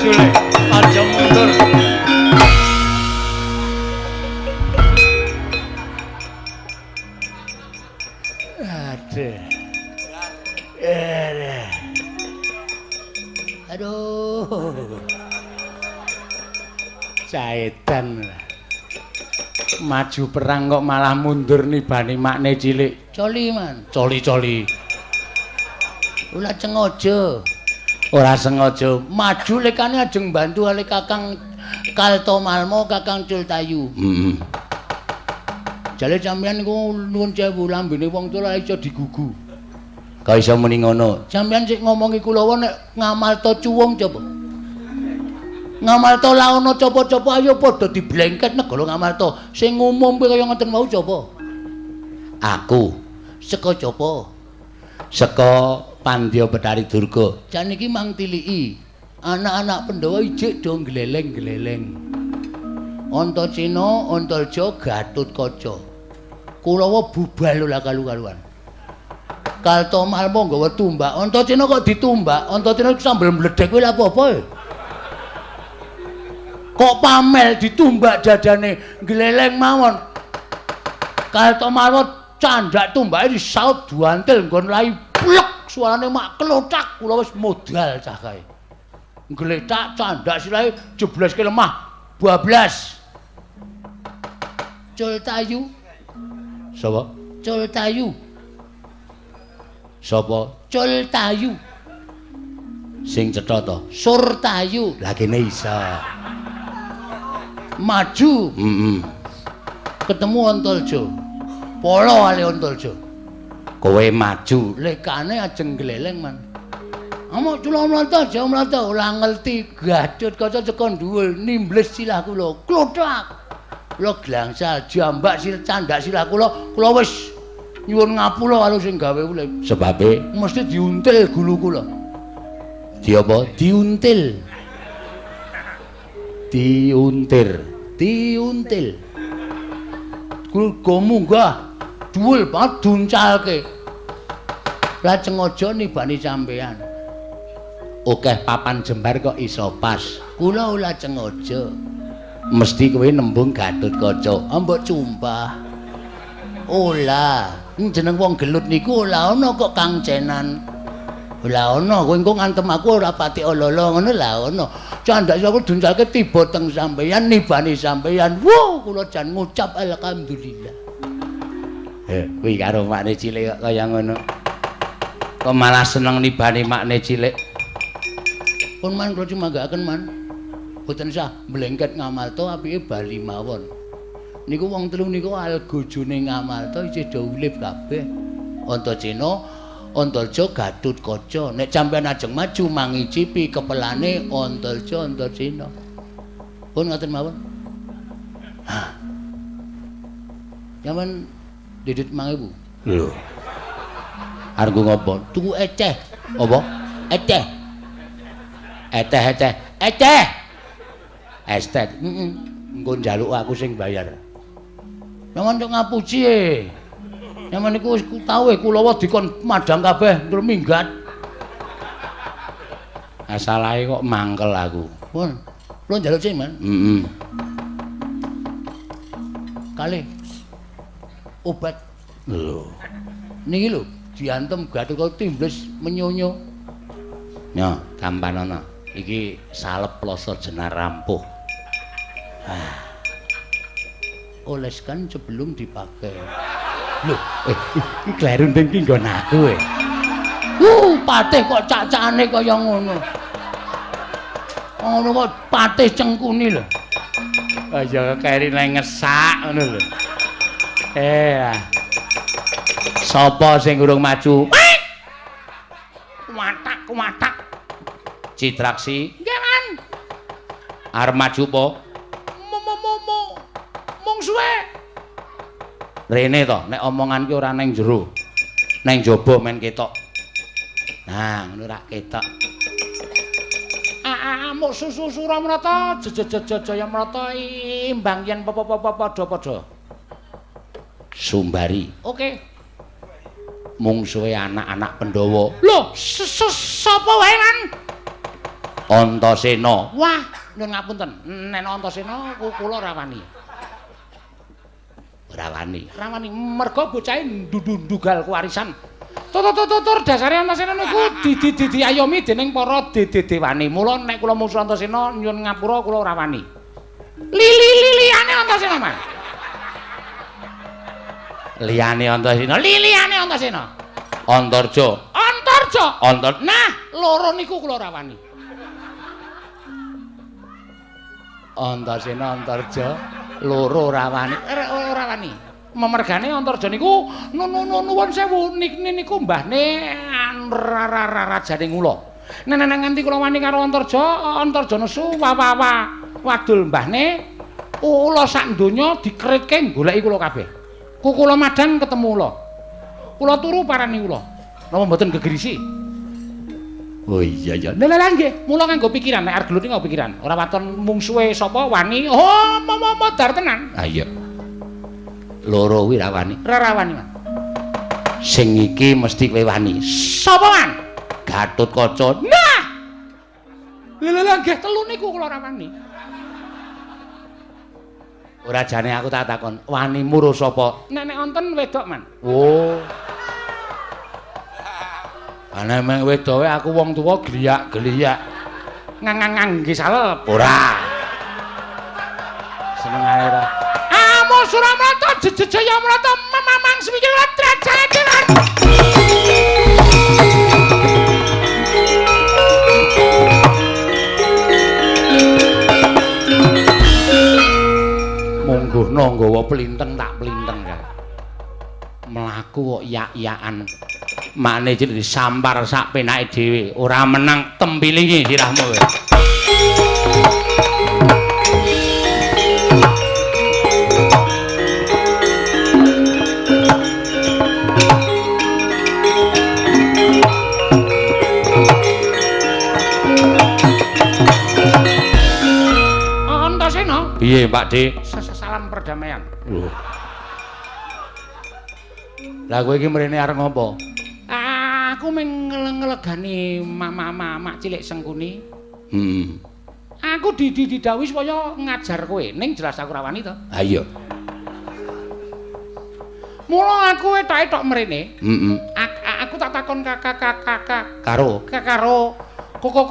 Maju le, aja mundur. Aduh. Aduh. Aduh. Caedan. Maju perang kok malah mundur nibani makne cilik. Coli, Man. Coli-coli. Ora sengaja. Ora sengaja. Maju lekane ajeng bantu ale Kakang Kaltomalmo, Kakang Cultayu. Heeh. Jale sampeyan niku nuwun sewu lambene wong tuwa ora iso digugu. Kok iso muni ngono? Sampeyan sik ngomongi kulawa nek ngamalta cuwung coba. Ngamalta laono coba-coba ayo padha diblengket negara Ngamarta. Sing ngumumke kaya ngoten wau coba. Aku. Saka coba. Saka Pandya Bathari Durga. Jan iki mang tiliki. Anak-anak Pandhawa ijik do gleleng-gleleng. Antasena, Antarja, Gatotkaca. Kurawa bubal ora kalu-kaluan. Kaltomalma nggawa tumbak. Antasena kok ditumbak? Antasena sambel mledhek kuwi lha apa-apa e. Kok pamel ditumbak dadane gleleng mawon. Kaltomalma candhak tumbake disaut duantil nggon lai plek suarane mak klothak kula wis modal cah kae. Gletak candhak silahe jebleske lemah bablas. Cultayu. Sapa? Cultayu. Sapa? Cultayu. Sing cetha to? Surtayu. Lah kene iso. Maju. Heeh. Ketemu Antarja. Polo ale Antarja. Kowe maju. Lekane ajeng gleleng, Man. Amuk cula mlata, aja mlata ora ngerti Gatotkaca teko dhuwur nimbles silah kula. Klothak. Kula glangsal jambak sil candak silah kula, kula wis nyuwun ngapura karo sing gawe urip. Sebabe mesti diuntil gulu kula. Di apa? Diuntil. Diuntir. Diuntil. Kula munggah dhuwur banget duncalke. Lajeng aja nibani sampean. Akeh papan jembar kok iso pas. Kula lajeng aja. Mesti kowe nembung Gatotkaca. Mbok cumpah. Ola, jeneng wong gelut niku ora ana kok kangcenan. Ora ana, kowe engko ngantem aku ora pati ala-ala ngono lah ana. Candhak aku duncalke tiba teng sampeyan nibani sampeyan. Wuh, kula jan ngucap alhamdulillah. Kuwi karo makne cilik kok kaya ngono. Kok malah seneng nibani makne cilik. Pun man kula cumanggaaken man. Boten sah mlengket Ngamarta apike bali mawon. Niku wong telu niku algojone Ngamarta isih do urip kabeh. Antasena, Antarja, Gatotkaca. Nek sampeyan ajeng maju mangicipi kepelane Antarja, Antasena. Pun ngoten mawon. Hah. Sampeyan didit 5000. Lho. Arep ngopo? Tuku eceh. Apa? Eceh. Eteh eteh. Eceh. Estet. Heeh. Engko njaluk aku sing bayar. Sampeyan kok ngapuci e. Nyaman niku wis tau e kulawa dikon madhang kabeh terus minggat. Asalahe kok mangkel aku. Pun, kula njaluk sing, Man. Heeh. Kalih obat. Lho. Niki lho, diantem Gatotkaca timbles menyonyo. Nyo, tampanono. Iki salep ploso jenar rampuh. Ah. Oleskan sebelum dipakai. Lho, iki kleru ndeng iki nggon aku e. Patih kok cak-cakane kaya ngono. Ngono kok patih cengkuni lho. Aja keri nang ngesak ngono lho. Sapa sing urung maju? Watak, watak. Citraksi. Nggih, Man. Arep maju apa? Mungsuhe. Rene to, nek omongan ki ora neng jero. Neng jaba men ketok. Nah, ngono rak ketok. Amuk susu Suramrata, Jayamrata imbang yen padha-padha. Sumbari. Oke. Mungsuhe anak-anak Pandhawa. Lho, sapa wae, Man? Antasena. Wah, nyuwun ngapunten. Nek Antasena kula ora wani. Ora wani. Ora wani merga bocahe ndundugal kewarisan. Tutur dasare Antasena niku diayomi dening para dedewane. Mula nek kula mungsu Antasena nyuwun ngapura kula ora wani. Lili-liliane Antasena, Mas. Liyane Antasena, liliyane Antasena. Antarja. Antarja. Antar. Nah, loro niku kula ora wani. Antasena Antarja loro ora wani. Ora wani. Memergane Antarja niku nuwun sewu niku mbahne rajane Ngula. Nek nganti kula wani karo Antarja, Antarja nesu wawawa wadul mbahne ula sak donya dikritke goleki kula kabeh. Kula madang ketemu ula. Kula turu parani ula. Napa mboten gegerisi? Oh iya iya. Lha lha nggih, mula nganggo pikiran nek arep gelut nganggo pikiran. Ora waton mungsuhe sapa wani. Oh, modar tenan. Ha iya. Loro kuwi ra wani. Ora wani, Mas. Sing iki mesti kowe wani. Sapa, Man? Gatotkaca. Nah. Lha lha nggih telu niku kula ora wani. Ora jane aku tak takon, wanimu ro sapa? Nek nek wonten wedok, Man. Oh. Ana meng wedoke aku wong tuwa gliyak-gliyak. Ngang-ngang nggih salep. Ora. Senengane ora. Amo Suramrata jejejaya mrata memamang semikir trajatiran. Mungguhna nggawa plinteng tak plinteng kae. Mlaku kok yak-yakan. Makne cilik disampar sak penake dhewe, ora menang tempilingi sirahmu kowe. Antasena, piye Pak De? Salam perdamaian. Lho. Lah kowe iki mrene arep ngopo? Aku mung ngelegani mak cilik Sengkuni. Heeh. Aku didhawuhi supaya ngajar kowe, ning jelas aku ora wani to. Ha iya. Mula aku etok-etok mrene. Heeh. Aku tak takon kakak karo karo kok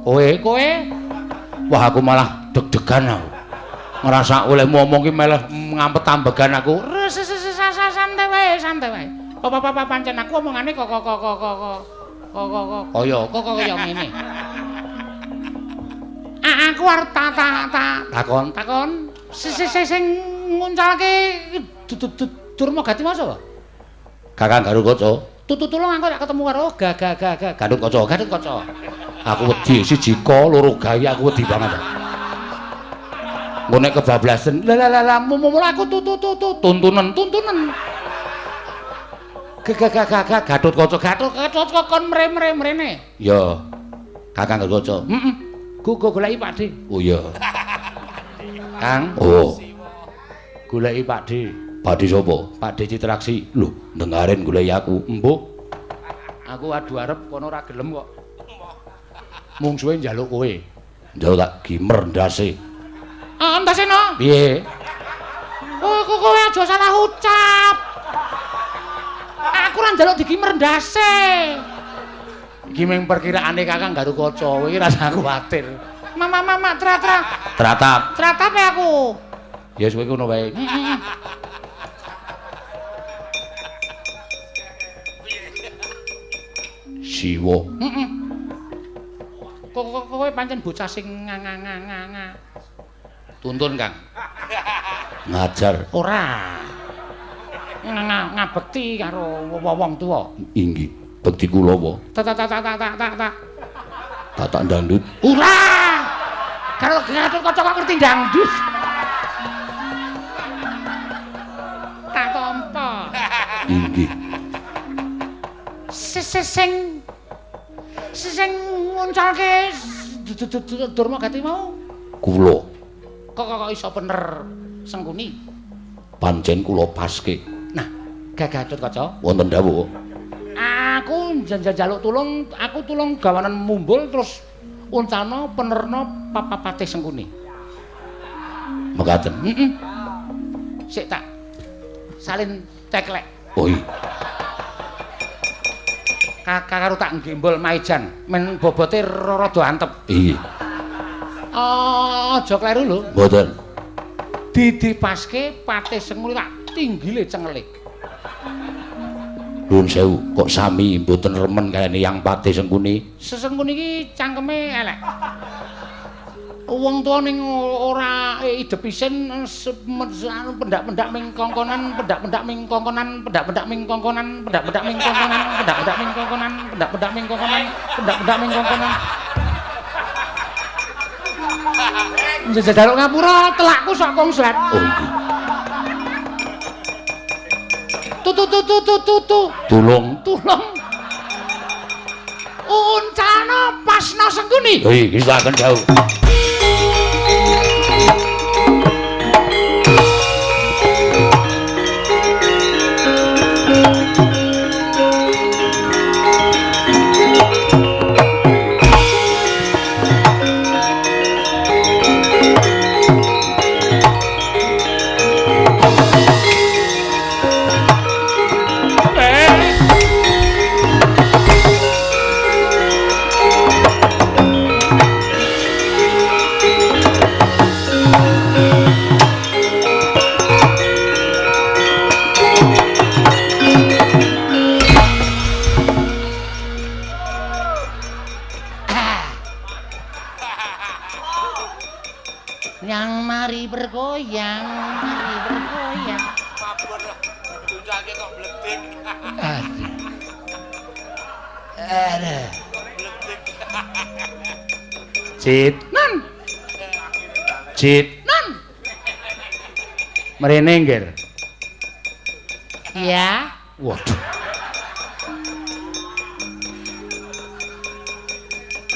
kowe kowe. Wah aku malah deg-degan aku. Ngerasa oleh ngomong ki meleh ngampet ambegan aku. Santai wae, santai wae. Papa pancen aku omongane kok kok kok kok kok kok kaya kok kaya ngene. Aku arep tak takon takon sing nguncalke Durmagati mau sapa? Kakang Garukaca. Tulung aku tak ketemu karo Gatotkaca, Gatotkaca. Aku wedi siji ka loro gawe aku wedi banget. Engko nek kebablasan, lah lah lah mula aku tuntunan tuntunan. Gagagagag Gatotkaca, Gatotkaca kon mrene. Ya. Kakang Garukaca. Heeh. Go goleki Pak De. Oh iya. Kang. Oh. Goleki Pak De. Pak De sapa? Pak De Citraksi. Lho, dengaren goleki aku. Embuh. Aku adu arep kono ora gelem kok. Mungsuhe njaluk kowe. Njaluk tak gimer ndase. Antasena. Piye? Kowe aja salah ucap. Aku ora njaluk digimer ndase. Iki mung perkiraane Kakang Garukaca, kowe iki rasah kuwatir. Mama mama tra tra. Tratap. Tratap ya aku. Ya wis kowe ngono wae. Siwa. Heeh. Kowe pancen bocah sing nga. Tuntun, Kang. Ngajar. Ora. Ngabekti karo wong tuwa. Inggih. Bekti kula apa? Tak tak tak tak tak tak. Tatak dangdut. Ora. Karo Gatotkaca kok ngerti dangdut. Tak tampa. Inggih. Sing sing nguncalke Durmagati mau kula. Kok iso bener Sengkuni? Pancen kula paske. Nah, Gatotkaca wonten dawuh. Aku njaluk tulung, aku tulung gawanan mumbul terus Uncalna penerna papapatih Sengkuni. Mekaten. Heeh. Sik tak salin teklek. Oh iya. Karo tak gembol maijan men bobote rada antep. Iya. Aja kleru lho. Mboten. Didipaske Patih Sengkuni tak tinggile cengele. Nuwun sewu, kok sami mboten remen kaliyan Yang Patih Sengkuni? Sesengkuni iki cangkeme elek. Wong tuwa ning ora idep isin pendak-pendak ming kongkonan, pendak-pendak ming kongkonan, pendak-pendak ming kongkonan, pendak-pendak ming kongkonan, pendak-pendak ming kongkonan, pendak-pendak ming kongkonan, pendak-pendak ming kongkonan. Njaluk ngapura telakku sok kongslet. Oh iki. Tu tu tu tu tu tu. Tulung, tulung. Uncalna pasna Sengkuni. Hei, silakan jauh. Yang mari bergoyang, mari bergoyang. Mabur tuncake kok bledek. Aduh. Cit, nan. Cit, nan. Mrene nggir. Iya. Waduh.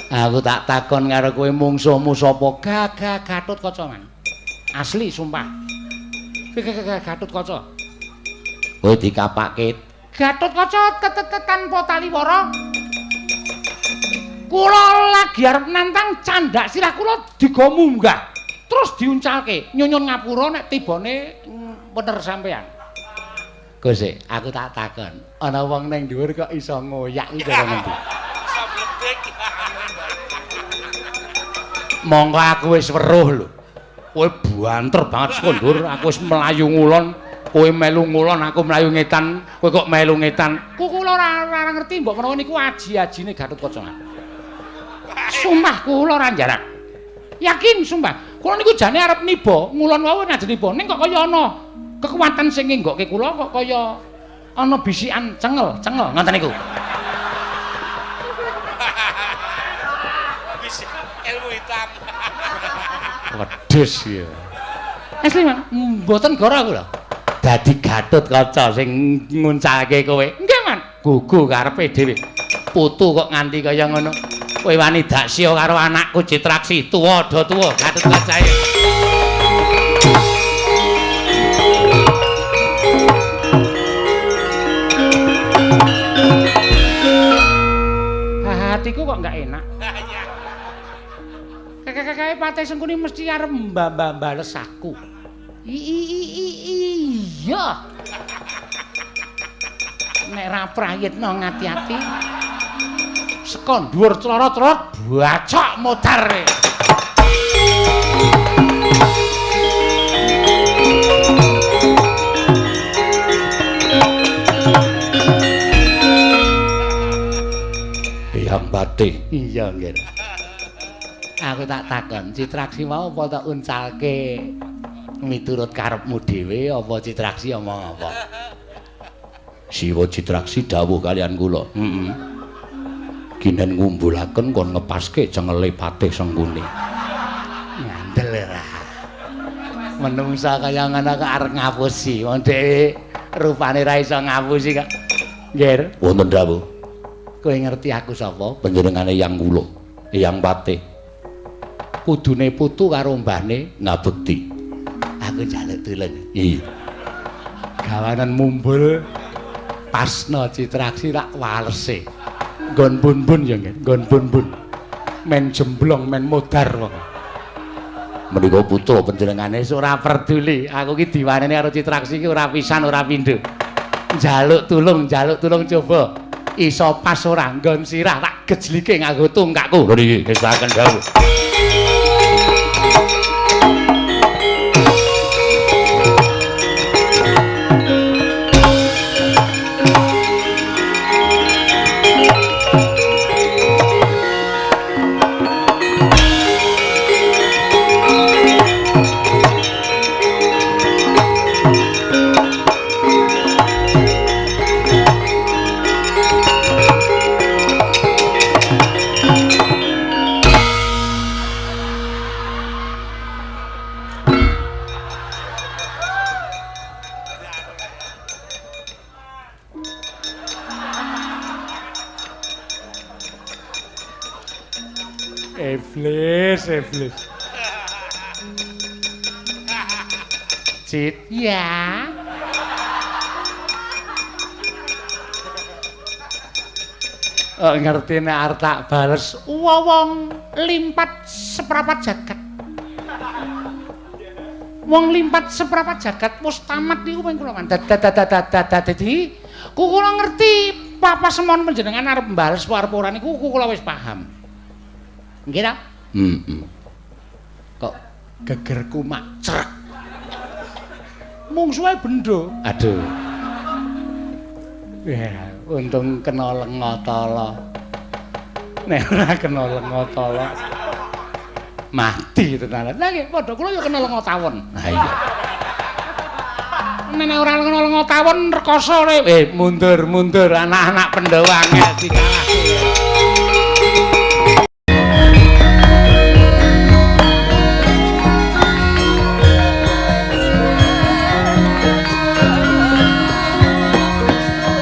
Aku tak takon karo kowe mungsuhmu sapa? Gagah Gatotkaca, Man. Asli sumpah. Gagah Gatotkaca. Kowe dikapake Gatotkaca tanpa taliwara. Kula lagi arep nantang candhak sirah kula digo munggah. Terus diuncalke, nyunyun ngapura nek tibane bener sampean. Gus, aku tak takon, ana wong ning dhuwur kok iso ngoyak iki kaya ngendi? Monggo aku wis weruh lho. Kowe banter banget saka dhuwur, aku wis mlayu ngulon, kowe melu ngulon, aku mlayu ngetan, kowe kok melu ngetan. Ku kula ora ngerti mbok menawa niku aji-ajine Gatotkaca. Sumpah kula ora njarak. Yakin sumpah. Kula niku jane arep niba, ngulon wau ajeng niba, ning kok kaya ana kekuatan sing ngenggokke kula kok kaya ana bisikan cengel, cengel ngoten niku. Ilmu hitam. Wedhus ya. Asli Man, mboten goro aku lho. Dadi Gatotkaca sing nguncalke kowe. Nggih, Man. Gugu karepe dhewe. Putu kok nganti kaya ngono. Kowe wani daksya karo anakku Citraksi, tuwa do tuwa Gatotkacae. Hatiku kok enggak enak. Kakak-kakake Patih Sengkuni mesti arep mbambales aku. Iya. Nek ra prayitna ngati-ati. Saka dhuwur clorot-clorot bacok modar. Eyang Patih. Iya, nggih. Aku tak takon, Citraksi mau apa tak uncalke miturut karepmu dhewe apa Citraksi omong apa? Siwa Citraksi dawuh kalian kula. Heeh. Ginen ngumbulaken kon ngepaske cengele Patih Sengkuni. Ngandel ora. Menungsa kaya ngono kok arep ngapusi. Wong dhek rupane ra iso ngapusi kok. Nggih. Wonten dawuh. Kowe ngerti aku sapa? Panjenengane Eyang kula, Eyang Patih. Kudune putu karo mbahne ngabekti. Aku njaluk tulung. Iya. Gawanan mumbul pasna Citraksi tak walese. Nggon bun-bun ya nggih, nggon bun-bun. Men jemblong men modar kok. Menika putra panjenengane ora peduli. Aku ki diwaneni karo Citraksi ki ora pisan ora pindho. Njaluk tulung coba. Iso pas ora nggon sirah tak gejlike nganggo tungkakku. Lho niki ngestaken dawuh. Iblis, iblis. Cit, ya. Oh, ngerti nek arep tak bales wong limpat seprapat jagat. Wong limpat seprapat jagat wis tamat niku ping kula dadi kula ngerti papa semon panjenengan arep mbales apa arep ora niku kula wis paham. Nggih ta? Heeh. Kok gegerku mak crek. Mungsuhe bendho. Aduh. Ya, untung kena lenga tala. Nek ora kena lenga tala mati tenan. Lah nggih padha kula ya kena lenga tawon. Ha iya. Nek ora kena lenga tawon rekoso. Mundur-mundur anak-anak Pandhawa angel dikalahke.